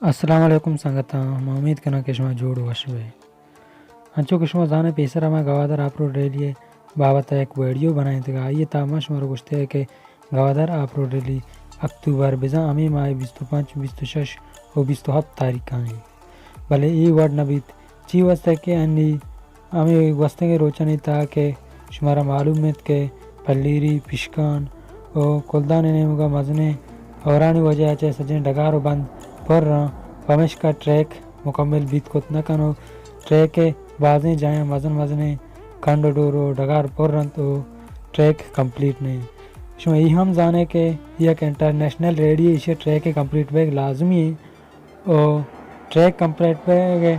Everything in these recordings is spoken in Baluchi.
السلام علیکم سنگتاں، ما امید کناں کہ شما جوڑ وش بئے۔ انچو کہ شما زانے، پیسر ہما گوادر آف روڈ ریلی ءِ بابت ءَ یک ویڈیو بنائینتگ، آئی ءِ تہا ما شمارا گوشتگ کہ گوادر آف روڈ ریلی اکتوبر، بزاں ہمے ماہ ءِ بیست ءُ پنچ، بیست ءُ شش ءُ بیست ءُ ہپت تاریخ ءَ انت، بلے اے وڑ نہ بیت۔ چی واستہ کہ انی ہمے گوستگیں روچانی تہا کہ شمارا معلوم انت کہ پلیری، پشکان ءُ کلدان ءِ نیمگ ءَ مزنیں ہورانی وجہ ءَ چہ سجیں ڈگار ءُ بند پر آں، پمیشکا ٹریک مکمل بیت کت نہ کن ءُ ٹریک ءِ بازیں جاہاں مزن مزنیں کنڈ ءُ ڈور ءُ ڈگار پر انت ءُ ٹریک کمپلیٹ نہ انت۔ شما اے ہم زانے کہ یک انٹرنیشنل ریلی ءَ ایشی ءِ ٹریک ءِ کمپلیٹ بیگ لازمی انت۔ ءُ ٹریک کمپلیٹ بئیگ ءِ،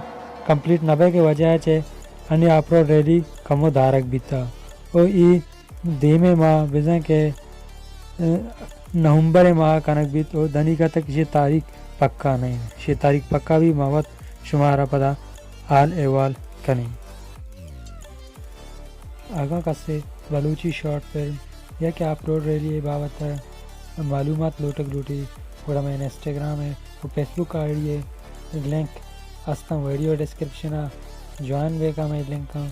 کمپلیٹ نہ بئیگ ءِ وجہ ءَ چہ انی آف روڈ ریلی کمو دارگ بیتہ ءُ اے دیمے ماہ بزاں کہ، ءَ، نومبر ءِ ماہ ءَ کنگ بیت ءُ دنیگا تک ایشی تاریخ پکا نہ انت۔ ایشی تاریخ پکا بی، ما وت شمارا پدا حال احوال کنیں۔ اگاں کسے بلوچی شارٹ فلم یا کہ آف روڈ ریلی ءِ بابت ءَ معلومات لوٹگ لوٹی، گڑا مئے انسٹاگرام ءِ ءُ فیس بک آئی ڈی ءِ لنک استاں ویڈیو ڈسکرپشن ءَ، جوائن بیگ ءَ مئے لنکاں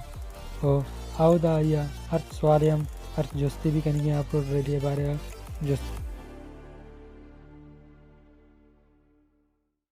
ءُ اودا آئی ءَ ہرچ سوالے ہم، ہرچ جستے بھی کنگی آف روڈ ریلی ءِ بارے ءَ جست